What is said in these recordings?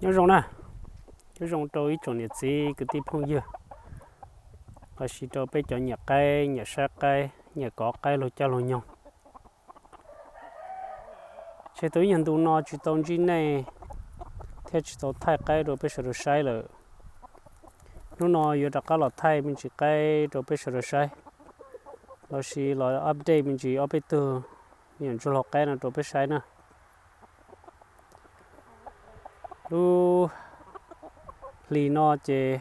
Nyob zoo na, nyob zoo rau ib tsoom niam txiv kwv tij phooj ywg, los sis rau peb cov nyiam qaib, nyiam saib qaib, nyiam kov qaib luag caij luag nyoog. Tseg tau ib nyuag ntu no tsis tau ntsib nej thiab tsis tau thaij qaib rau peb sawv daws saib lawm. Hnub no yuav rov qab los thaij me ntsis qaib rau peb sawv daws saib, los sis los update me ntsis ob peb tug me nyuam ntsuag lau qaib no rau peb saib na. Lub hli no ces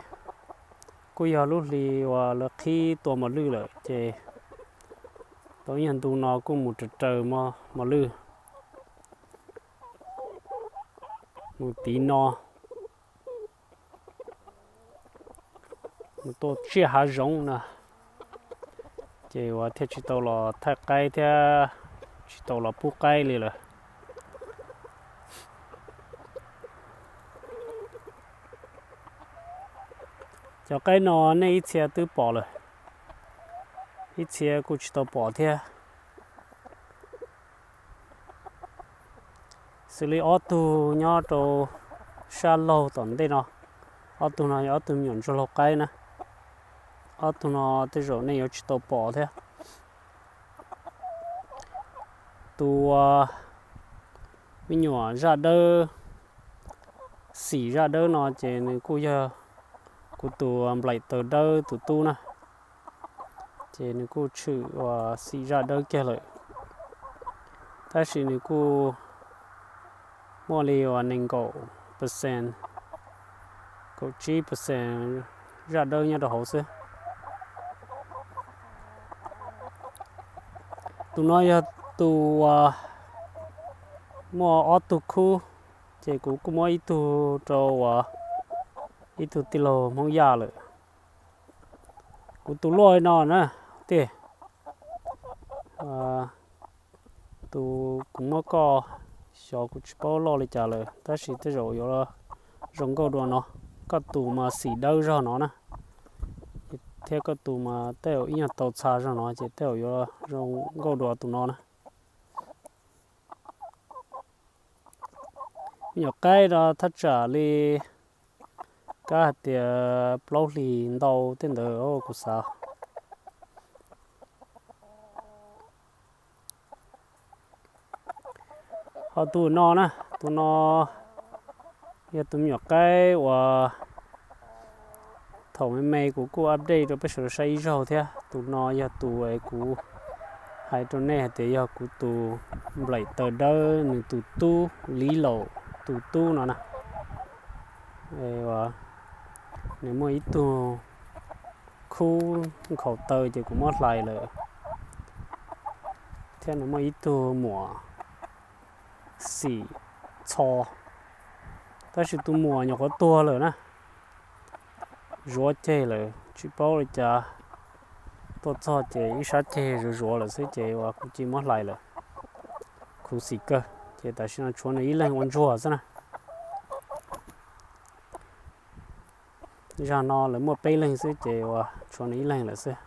kuj yog lub hli uas lawv qhib tua mos lwj lawm ces tau ib nyuag ntu no kuj mus raws raws mos lwj mus tiv no, mus tua tsiaj hav zoov na, ces uas thiaj tsis tau los thaij qaib thiab tsis tau los pub qaib li lawm. Cov qaib no nej ib txhia twb pom lawm, ib txhia kuj tsis tau pom thiab. Xws li ob tug nyob rau sab laug tom ntej no, ob tug no yog ob tug me nyuam ntsuag lau qaib na. Ob tug no tej zaum nej yuav tsis tau pom thiab. Tus me nyuam zaj dawb, xim zaj dawb no ces nws kuj yog kuv tus nplaim taws dawb tus tub na, ces nws kuj tshwm uas xim zaj dawb kiag lawm, tab sis nws kuj muaj li uas nees nkaum percent, kaum tsib percent zaj dawb nyob rau hauv xwb. Tus no yog tus uas muaj ob tug khub, ces kuv kuj muab ib tug rau uas ib tug tij laug Hmoob Yaj lawm. Kuv tus luaj no na, tiag, tus kuv muab koj xyov kuv tsis paub loj li cas lawm, tab sis tej zaum yuav zoo nkauj dua no. Koj tus mas xim dawb zog no na, thiab koj tus mas tej zaum ib nyuag tau txha zog no ces tej zaum yuav zoo nkauj dua tus no na. Me nyuam qaib no thaj tsam li kab hais tias plaub hlis ntau tej ntawd kuv xav. Ho tus no na, tus no yog tus me nyuam qaib uas thaum me me kuv kuj update rau peb sawv daws saib ib zaug thiab. Tus no yog tus es kuv hais rau nej hais tias yog kuv tus nplaim taws dawb nws tus tub, Liv Laum tus tub no na. Nws muaj ib tug khub nkhaus taw ces kuv muab hlais lawm, thiab nws muaj ib tug muam xim txho, tab sis tus muam nyuam qhuav tuag lawm na, zuav ceg lawm tsis paub li cas. Tuaj txog ces ib sab ceg zuav zuav lawm xwb ces uas kuv cia muab hlais lawm, khuv xim kawg. Ces tam sim no tshuav nws ib leeg ua ntsuag xwb na. Zag no lawv muaj peb leeg xwb ces uas tshuav nws ib leeg lawm xwb.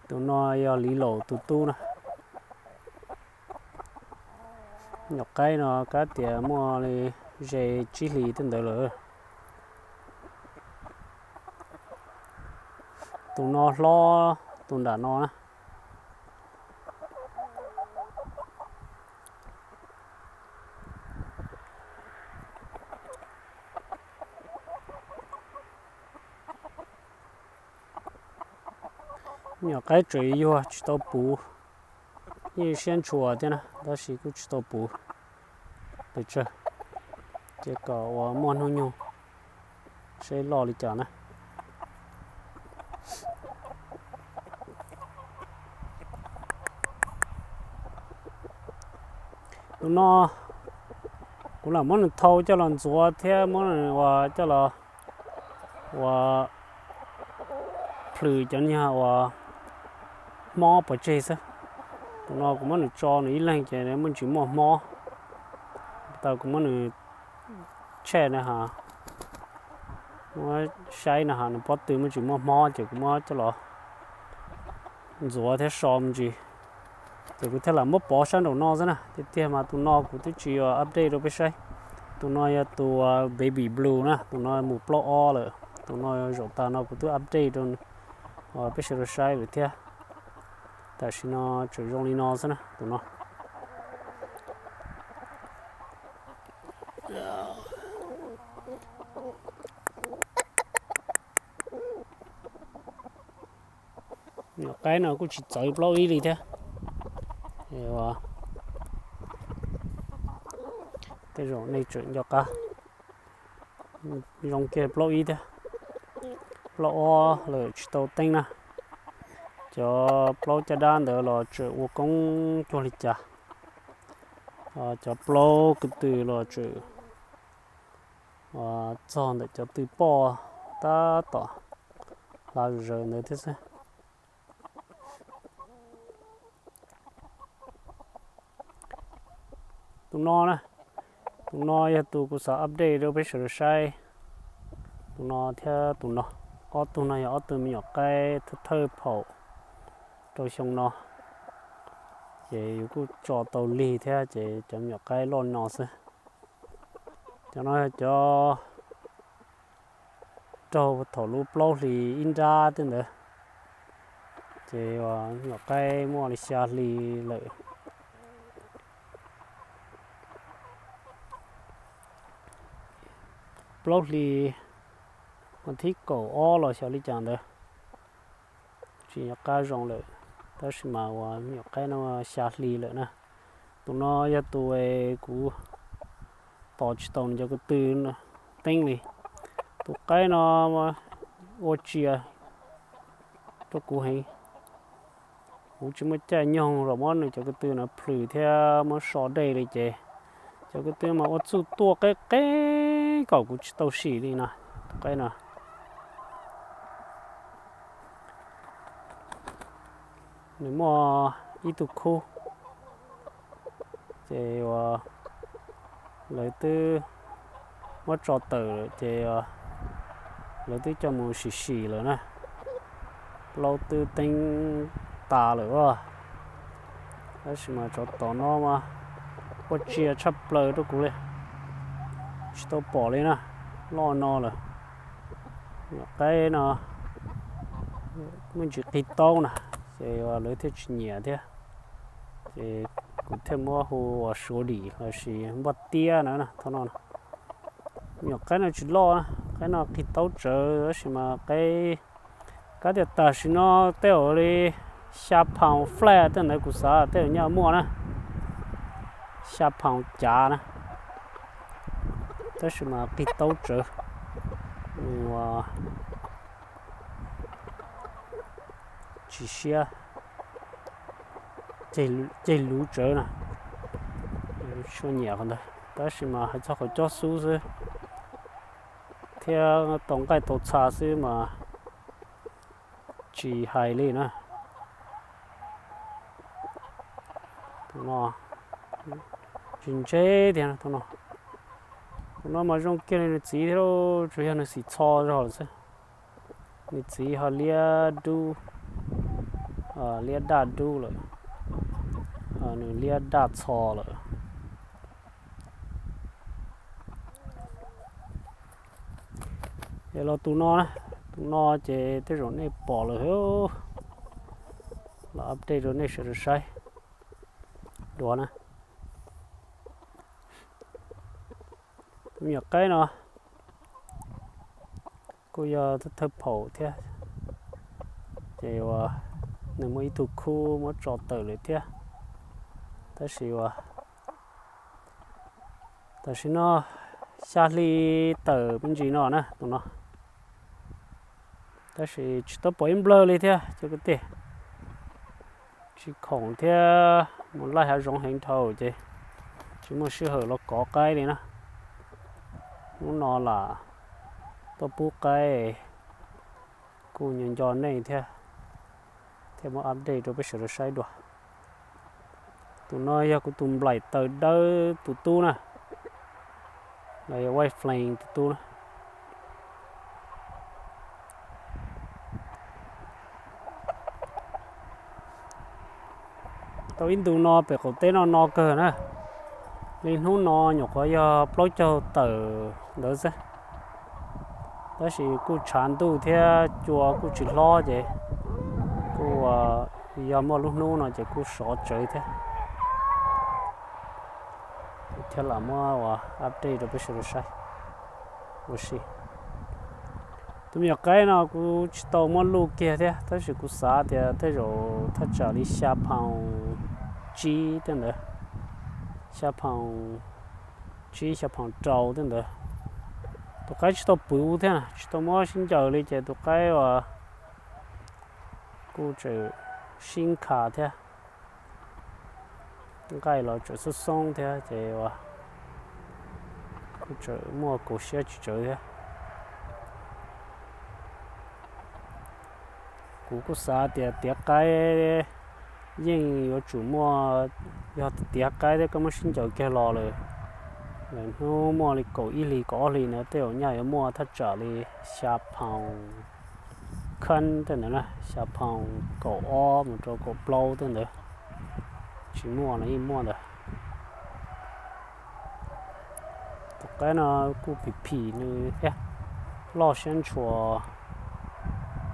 Tus no yog Liv Laum tus tub na. Nyuam qaib no kab tias muaj li ze tsib hlis tej ntawd lawm. Tus no hlob tus nram no na. Nyuam qaib tseem yuag tsis tau puv, yeej siab ntshua thiab na, tab sis kuj tsis tau puv pes tsawg, ces kom uas muaj hnub nyoog seb loj li cas na. Tus no kuv lam muab nws thau coj los ntxuav thiab muab nws ua coj los ua plhws cov niag uas hmob pov tseg xwb. Tus no kuv muab nws tso nws ib leeg ces muaj ntsis muaj hmob. Tau kuv muab nws tshaj na ha, muab saib na ha nws pob tw muaj ntsis muaj hmob ces kuv muab coj los ntxuav thiab so me ntsis, ces kuv thiaj lam muab pov sab nraum no xwb na. Tiag tiag mas tus no kuv twb tsis update rau peb saib, Tus no yog tus baby blue na, tus no mus plaub ob lawm. Tus no zaum tas no kuv twb update rau peb sawv daws saib lawm thiab. Tam sim no tseem zoo li no xwb na tus no. Nyuam qaib no kuj tsis txawv plaub ib li thiab. Tej zaum nej tseem nco qab zoo kiag plaub ib thiab. Plaub ob lawm tsis tau teeb na. Cov plaub caj dab ntawd los tseem ua koob cuag li cas. Cov plaub ko tw los tseem txog ntawm cov tw poj tab tom hlav zom zaws ntawd thiab xwb. Tus no na, tus no yog tus kuv xav update rau peb sawv daws saib. Tus no thiab tus no, ob tug no yog ob tug me nyuam qaib thawj thawj phaum rau xyoo no. Ces yus kuj tso tau lig thiab ces cov me nyuam qaib loj no xwb. Cov no yog cov raug thaum lub plaub hlis ib nrab tej ntawd, ces me nyuam qaib muaj li xya hli lawm. Plaub hlis, thib kaum ob los xyov li cas ntawd, tsis nco qab zoo lawm, tab sis mas uas me nyuam qaib no xya hli lawm na. Tus no yog tus kuv tos tsis tau nws cov ko tw teeb li. Tus qaib no ua tsia rau kuv heev, kuv tsis muaj caij nyoog los muab nws cov ko tw no plhws thiab muab so dej li ces cov ko tw mas ua txuj tuaj qeb qeb kom kuv tsis tau sim li no. Tus qaib no nws muaj ib tug khub, ces uas lawv twb muab tso tawm lawm ces lawv twb coj mus sim sim lawm na. Plaub twb teeb tas lawm as, tab sis mas tsov tom no mas ua tsia tshaj plaws rau kuv li, tsis tau pom li na, loj no lawm. Nyuam qaib no muaj ntsis qig taub na, ces lawv thiaj tsis nyiam thiab. Ces kuv thiaj muab hu ua Suav dim lossis npoj tiab na, thaum no. Nyuam qaib no tsis loj, qaib no qig taub tsawv tab sis mas qaib, kab tias tam sim no tej zaum li xya pound flat tej ntawd kuv xav tej zaum nyaj muaj na, xya pound cav na, tab sis mas qig taub tsawv, nws tsis siab, ceg luv tsawv na, tsis nyiam qhov ntawd, tab sis mas hais txog qhov cob xub xwb thiab tau nqaij tau txha xwb mas tsis hais li na. Tus no tsis ntse tiag, tus no, tus no mas zoo kiag li nws txiv thiab, tsuas yog nws xim txho zog lawm xwb. Nws txiv ho liab dub, liab daj dub lawm, nws liab daj txho lawm. Es los tus no, tus no ces tej zaum nej pom lawm, los update rau nej sawv daws saib dua na. Tus me nyuam qaib no kuj yog thawj phaum thiab, ces uas nws muaj ib tug khub muab tso tawm lawm thiab, tab sis uas tam sim no xya hli tawm me ntsis no na tus no, tab sis tsis tau pom ib nplawg li thiab cov kwv tij. Tsis khoom thiab mus laij hav zoov heev dhau ces tsis muaj sij hawm los kov qaib li na. Hnub no lam tuaj pub qaib kuj nco nco nej thiab, thiaj muab update rau peb sawv daws saib dua. Tus no yog kuv tus nplaim taws dawb tus tub na, los yog white flame tus tub na. Tau ib ntus no pem qaum teb no no kawg na, Li hnub no nyuam qhuav yog plaub caug tawm ntawd xwb, tab sis kuj tshav ntuj thiab cua kuj tsis hlob ces kuj yog muaj lub hnub no ces kuj sov tsawv thiab. Thiab los muab ua update rau peb sawv daws saib ua si. Tus me nyuam qaib no kuv tsis tau muab luj kiag thiab, tab sis kuv xav tias tej zaum thaj tsam li xya pound tsib tej ntawd, xya pound tsib xya pound rau tej ntawd. Tus qaib tsis tau pwv thiab, tsis tau muab sib ncaws li ces tus qaib uas kuj tseem sib nkha thiab, nqaij los tseem xoob xoob thiab ces uas kuj tseem muaj kaus siab tsis tsawv thiab. Kuv kuj xav tias tiav qaib yeej yuav tsum muaj, yog tiav qaib thiab koj muab sib ncaws kiag los lawm, lawm hnub muaj li kaum ib hlis kaum ob hlis ntawd tej zaum nyaj yuav muaj thaj tsam li xya pound khab tej ntawd na, xya pound kaum ob mus rau kaum plaub tej ntawd, tsis muaj los yeej muaj ntawd. Tus qaib no kuj phim phim nws thiab, loj siab ntshua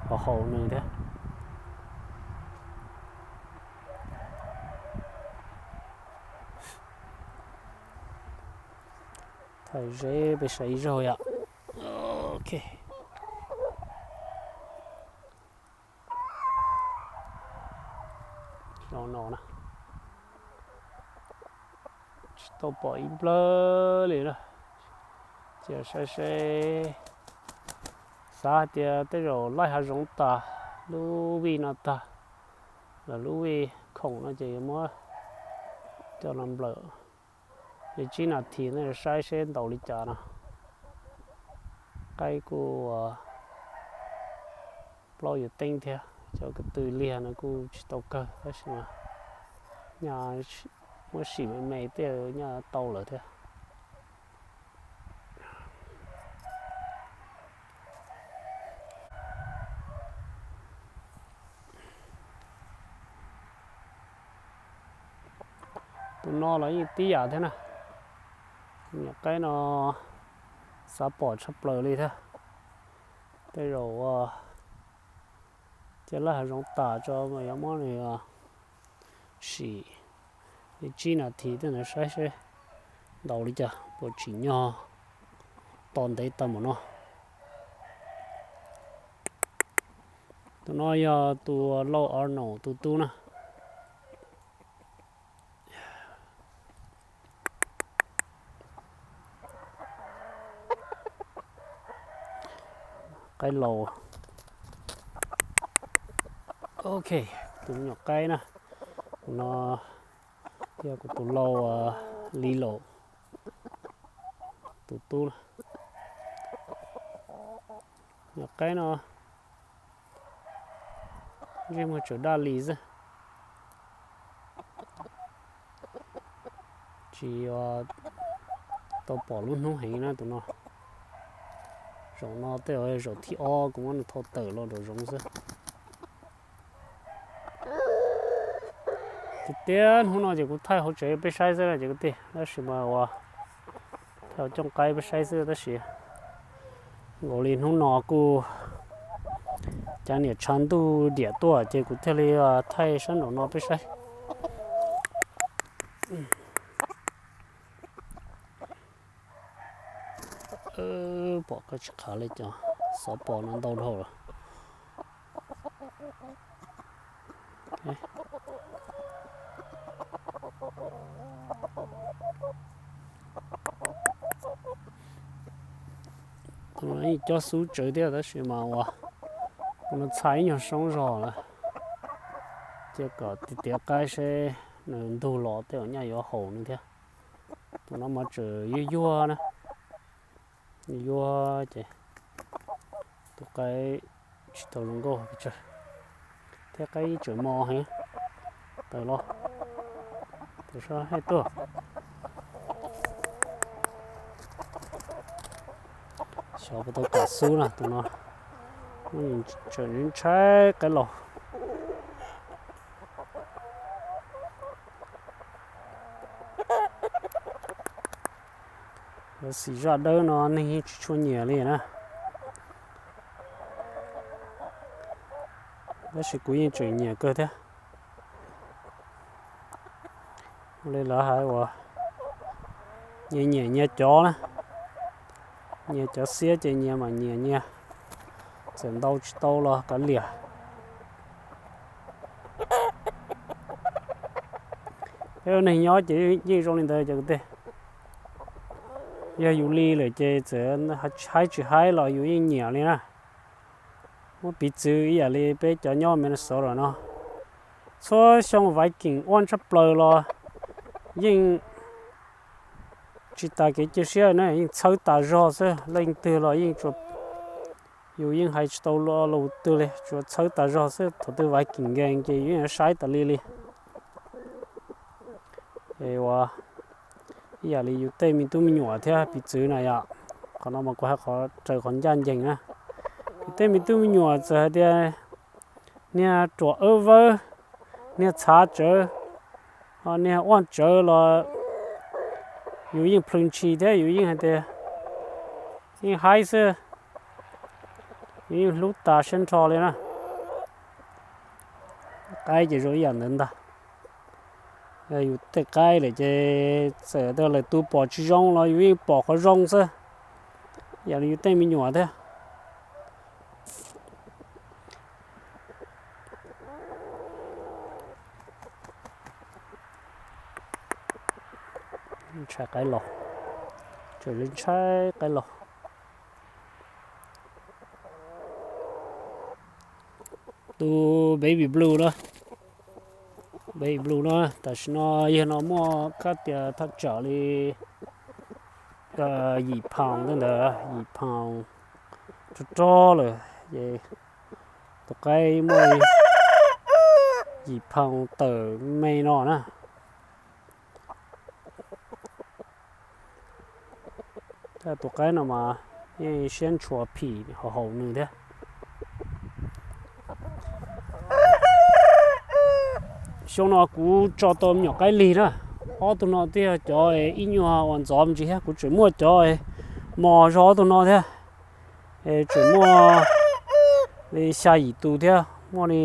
haus nws thiab. Thaij zeb peb saib ib zaug yom. Ok. Zoo no na. Tsis tau pom ib nplawg li na. Cia saib seb, xav hais tias tej zaum laij hav zoov tas, lub vij no tag, lawm lub vij khoom no ces yuav muab coj los nplawm li tsib nas this no saib seb ntaus li cas no. Qaib kuj plaub yuav teeb thiab, cov ko tw liag no kuj tsis tau kawg tab sis mas nyaj muab sim me me tej nyaj tau lawm thiab. Tus no los yeej tib yam thiab na. Nyuam qaib no xav pom tshaj plaws li thiab. Tej zaum ua cia laj hav zoov tas tso mas yuav muab nws sim li tsib nas this tej ntawd saib seb ntaus li cas puas tsim nyog to ntev tau npaum no. Tus no yog tus lau Arnold tus tub na. Qaib lau. Ok, tus me nyuam qaib na, tus no yog kuv tus lau Li Laus tus tub na. Nyuam qaib no ntsej muag tseem daj li xwb. Tsis tau pom lub hnub heev na tus no. Zaum no tej zaum thib ob kuv muab nws thau tawm los nraum zoov xwb. Tiag tiag hnub no ces kuv thaij hauv tsev peb saib xwb ces kwv tij, tab sis mas ua thaij hauv cooj qaib peb saib xwb tab sis nkaus li hnub no kuj cav niam tshav ntuj diam tuaj ces kuv thiaj li thaij sab nraum no peb saib. Pom koj tsis qhav li cov xov pos no ntau dhau lawm. Tus no yeej cob xub tsawv thiab tab sis mas ua tus no txhaj ib nyuag soob zog lawm. Cia kom tiav qaib seb nws ntug los tej zaum nyaj yuav haum nws thiab. Tus no mas tseem yuag yuag na, yuag ces tus qaib tsis tau zoo nkauj pes tsawg, thiab qaib tseem mos heev. Tawm los, tawm sab hais tuaj. Xyov puas tau kam xub na tus no, tseem ntshai qaib laus. Xim zaj dawb no neeg yeej tsis tshua nyiam li na, tab sis kuv yeej tseem nyiam kawg thiab. Li lawv hais uas nyias nyiam nyias cov na, nyias cov xiab ces nyias mam nyiam nyias, txawm ntau tsis tau los kav liam. Peb ua neeg nyob ces yeej zoo li ntawd cov kwv tij. Yog yus li lawm ces txawm haib tsis haib los yus yeej nyiam li na. Muab piv txwv ib yam li peb cov nyob Minnesota no, txhua xyoo Viking ua tshaj plaws los yeej tsis tas kev cia siab na, yeej txhawb tas zog xwb. Leej twg los yeej, yus yeej hais tsis tau lus twg li, tsuas txhawb tas zog xwb. Thaum twg Viking nkees ces yus yeej saib tas li li. Es ua ib yam li yus tej me tub me nyuam thiab piv txwv na yom. Qhov no mas kuv hais qhov raws qhov ncaj ncees na. Yus tej me tub me nyuam txawm hais tias niag ruam awb vawb, niag txhav tsawv, ho niag uaj tsawv los yus yeej plhws ntshis thiab yus yeej hais tias yeej haib xwb, yus yeej hlub tas siab nrho li na. Qaib ces zoo ib yam ntawd ntag. Yog yus tej qaib lawm ces txawm tias lawv tus pom tsis zoo los yus yeej pom qhov zoo xwb, yam li yus tej me nyuam thiab. Ntshai qaib los, tseem li ntshai qaib los. Tus baby blue na, baby blue na, tam sim no yawg no muaj kab tias thaj tsam li yim pound ntawd, yim pound rog rog lawm. Ces tus qaib muaj yim pound tawm me no na. Tus qaib no mas yeej siab ntshua phim haum haum nws thiab. Xyoo no kuv tso tau me nyuam qaib lig na, ob tug no twb yog cov ib nyuag uas ntxov me ntsis thiab. Kuv tseem muaj cov mos zog ob tug no thiab, tseem muaj li xya yim tus thiab, muaj li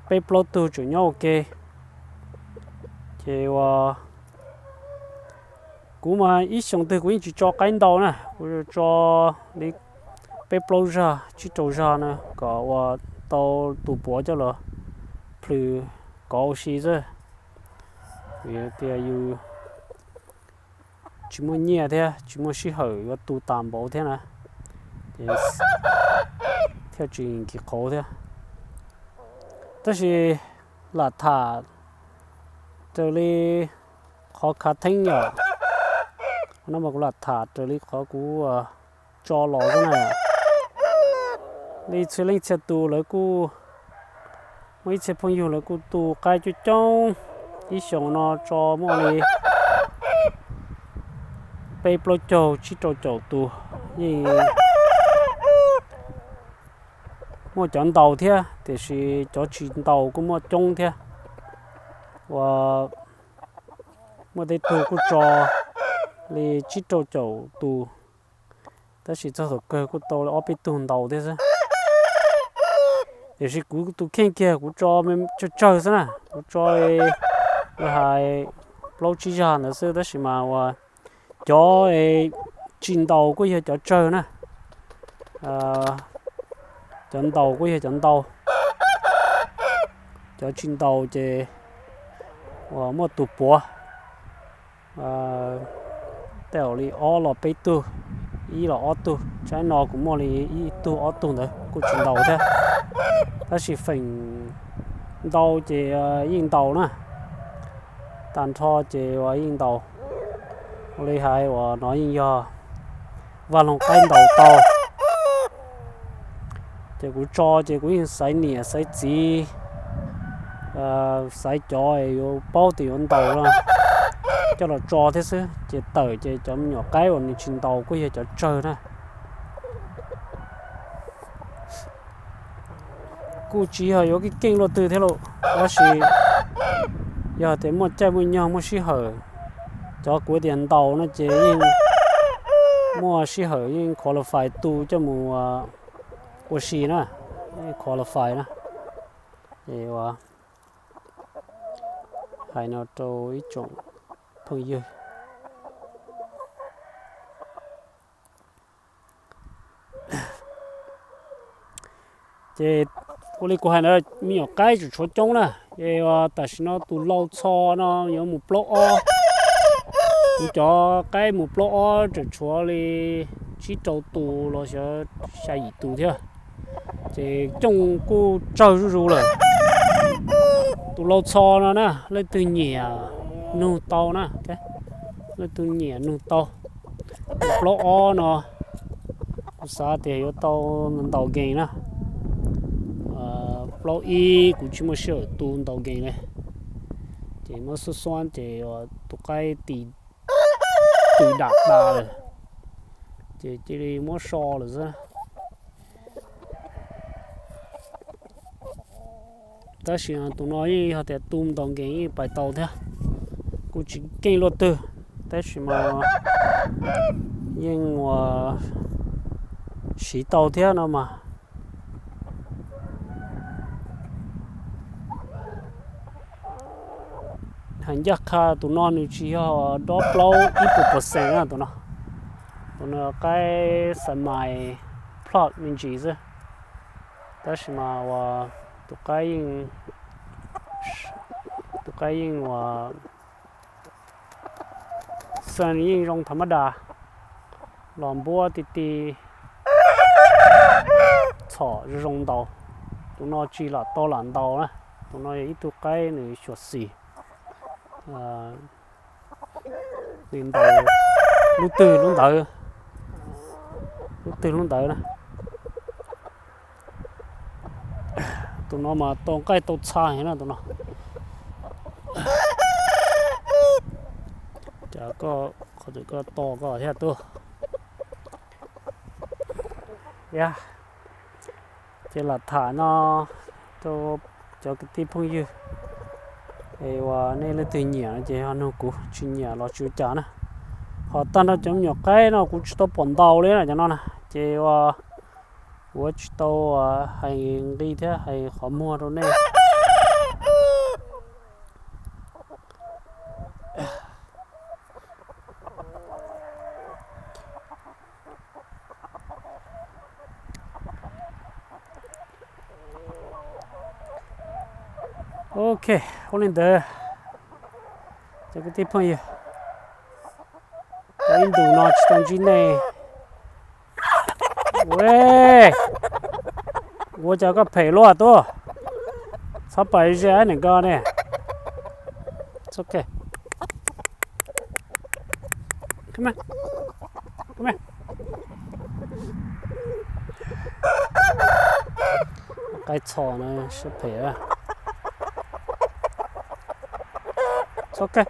peb plaub tug tseem nyob ua ke. Ces ua kuv mas ib xyoos twg kuv yeej tsis tso qaib ntau na, kuv tso li peb plaub zag tsib rau zag na kom ua tau tus puav coj los plhws kov ua si xwb. Vim tias yus tsis muaj nyiaj thiab tsis muaj sij hawm yuav tu tas npaum thiab na, thiaj tsis kis qauv thiab. Tab sis lam tham raws li qhov khav theeb yom, no mas kuv lam tham raws li qhov kuv tso los xwb na. Li txhia leej txhia tus lawv kuj muaj ib txhia phooj ywg lawv kuj tu qaib coob coob, ib xyoos no tso muaj li peb plaub caug tsib rau caum tus. Yeej muaj cov ntaus thiab, tiam sis cov tsis ntaus kuj muaj coob thiab. Ua muaj tej tug kuj tso li tsib rau caum tus, tab sis txog thaum kawg kuj tau li ob peb tug ntaus thiab xwb. Tiam sis kuv tus kheej kiag kuv tso tsawg tsawg xwb na, kuv tso li hais plaub tsib zag ntawd xwb, tab sis mas ua cov tsis ntaus kuj yog cov tsawg na, cov ntaus kuj yog cov ntaus, cov tsis ntaus ces ua muaj tus puav tej zaum li ob los peb tug, ib los ob tug, tsaib no kuv muaj li ib tug ob tug ntawd kuj tsis ntaus thiab. Tab sis feem ntau ces yeej ntaus na, tag nrho ces ua yeej ntaus. Ua li hais uas no yeej yog vaj loog qaib ntaus tau. Ces kuv tso ces kuv yeej xaiv niam xaiv txiv, xaiv cov yuav paub tias yuav ntaus no coj los tso thiab xwb. Ces tawm ces cov me nyuam qaib uas nws tsis ntaus kuj yog cov tsawg na. Kuj tsis yog yuav keej keej luaj twg thiab lauj, tab sis yog tias muaj caij muaj nyoog muaj sij hawm, cov kuv tias ntaus no ces yeej muaj sij hawm yeej qualify tu coj mus ua si na, qualify na. Es ua hais no rau ib tsoom phooj ywg. Ces ua li kuv hais na, me nyuam qaib tseem tshuav coob na, es tam sim no tus lau txho no yuav mus plaub ob. Kuv cov qaib mus plaub ob tseem tshuav li tsib rau tus los xyov xya yim tus thiab. Ces cooj kuj tsawg zuj zus lawm. Tus lau txho no na, leej twg nyiam nug tau na, leej twg nyiam nug tau. Tus plaub ob no kuv xav tias yuav tau ntaus game na. Plaub ib kuv tsis muaj sij hawm tu ntaus game li, ces muab xuab xuab ces tus qaib tis tws dam tas lawm, ces cia li muab so lawm xwb. Tab sis tus no yeej yog tias tu ntaus game yeej pais tau thiab, kuj tsis keej luaj twg, tab sis mas yeej ua siv tau thiab no mas. Hais ncaj qha tus no nws tsis yog dob plaub ib puas percent na tus no. Tus no qaib semi plot me ntsis xwb, tab sis mas ua tus qaib yeej, tus qaib yeej ua xeem yeej zoo tha mab das, los npuab ti ti txhom zoo zoo ntaus. Tus no tsis lam tau lam ntaus na, tus no yog ib tug qaib nws xyuam xim, nws ntaus lub twg lub ntawd, lub twg lub ntawd na. Tus no mas tau nqaij tau txha heev na tus no. Cas koj qhov twg koj to koj thiab tub. Yog, ces lam tham no rau cov kwv tij phooj ywg, es uas nej leej twg nyiam no ces ho nug kuv, tsis nyiam los tsis ua cas na. Ho tag nrho cov me nyuam qaib no kuv tsis tau pom ntaus li na cov no na, ces uas kuv tsis tau hais nqi thiab hais qhov muag rau nej. Ok, ua li ntawd cov kwv tij phooj ywg, tau ib ntus no tsis tau ntsib nej. Ua cas koj phem luaj tub, txhob pais ze ab niam ko ne. Come here. Come here. Qaib txho no siab phem. It's okay.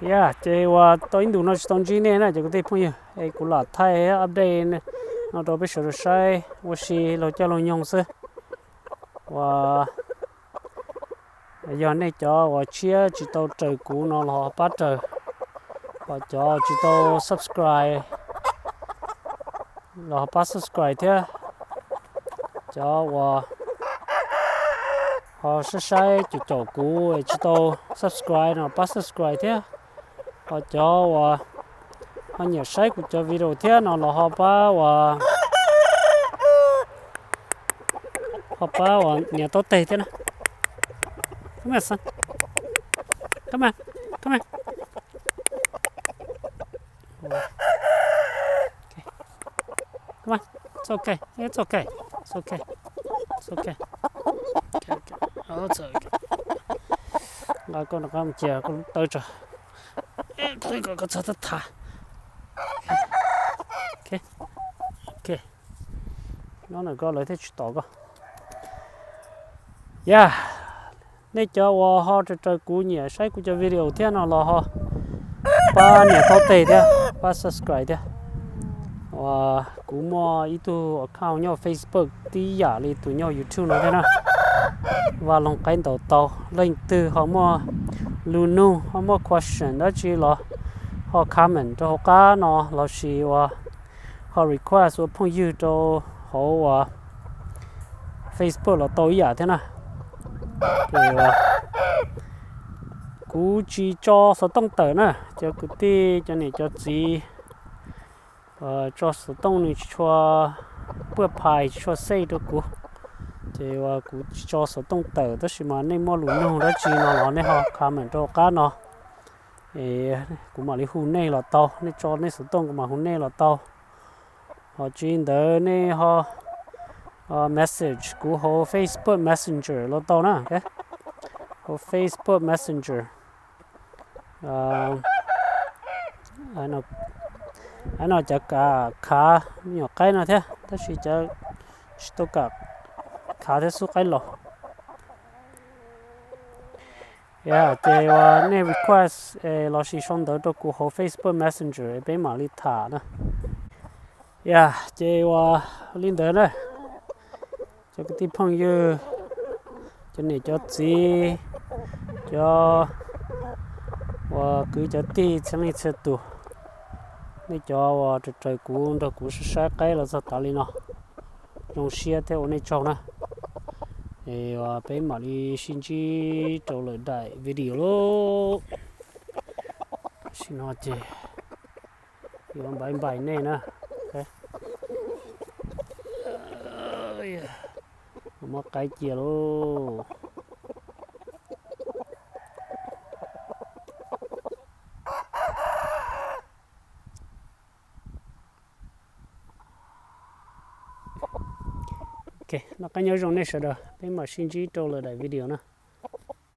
Yog ces uas tau ib ntus no tsis tau ntsib nej na cov kwv tij phooj ywg, es kuv lam thaij update no rau peb sawv daws saib ua si laug caij laug nyoog xwb. Uas yog nej cov uas tshiab tsis tau raws kuv no los ho pab raws, ho cov tsis tau subscribe los ho pab subscribe thiab. Cov uas ho saib saib caum caum kuv tsis tau subscribe no pab subscribe thiab. Ho cov uas ho nyiam saib kuv cov video thiab no los ho pab uas, ho pab uas nias taub teg thiab na. Come here, son. Come here. Come here. Come on. It's okay. It's okay. It's okay. It's okay. Okay, okay. It's okay. Nqa koj rov qab mus cia koj lub tawb tso. Koj txhob tham. Ok. Ok. Nyob ntawm koj lawv thiaj tsis tom koj. Yog, nej cov uas ho raws raws kuv, nyiam saib kuv cov video thiab no los ho pab nias taub teg thiab pab subscribe thiab. Uas kuv muaj ib tug account nyob Facebook tib yam li tus nyob YouTube no thiab na. Vaj Loog Qaib Ntaus Tau, leej twg ho muaj lus nug ho muaj question dab tsi los ho comment rau hauv qab no los sis uas ho request ua phooj ywg rau hauv uas Facebook los tau ib yam thiab na. Ces uas kuv tsis tso xov tooj tawm na, cov kwv tij cov niam cov txiv tso xov tooj nws tsis tshua puaj phais tsis tshua safe rau kuv. Ces uas kuv tsis tso xov tooj tawm, tab sis mas nej muaj lus nug dab tsi no los nej ho comment rau qab no, kuv mam li hu nej los tau. Nej tso nej xov tooj kuv mam hu nej los tau. Ho tsis li ntawd nej ho message kuv hauv Facebook Messenger los tau na. Hauv Facebook Messenger, no cov kam khav me nyuam qaib no thiab, tab sis cov tsis tau kam khav thiab xub qaib laus. Ces uas nej request los sis sau ntawv rau kuv hauv Facebook Messenger peb mam li tham na. Yog ces uas li ntawd na, cov kwv tij phooj ywg, cov niam cov txiv, cov uas kwv cov tij txhia leej txhia tus, nej cov uas raws raws kuv nrog kuv saib saib qaib los txog tas li no, zoo siab thiab ua nej tsaug na. Es peb mam li sib ntsib rau lwm daim video lauj. Tam sim no ces yuav npaiv npais nej na. Muab qaib cia lauj. Ok, noj qab nyob zoo nej sawv daws, peb mam sib ntsib rau lwm daim video na.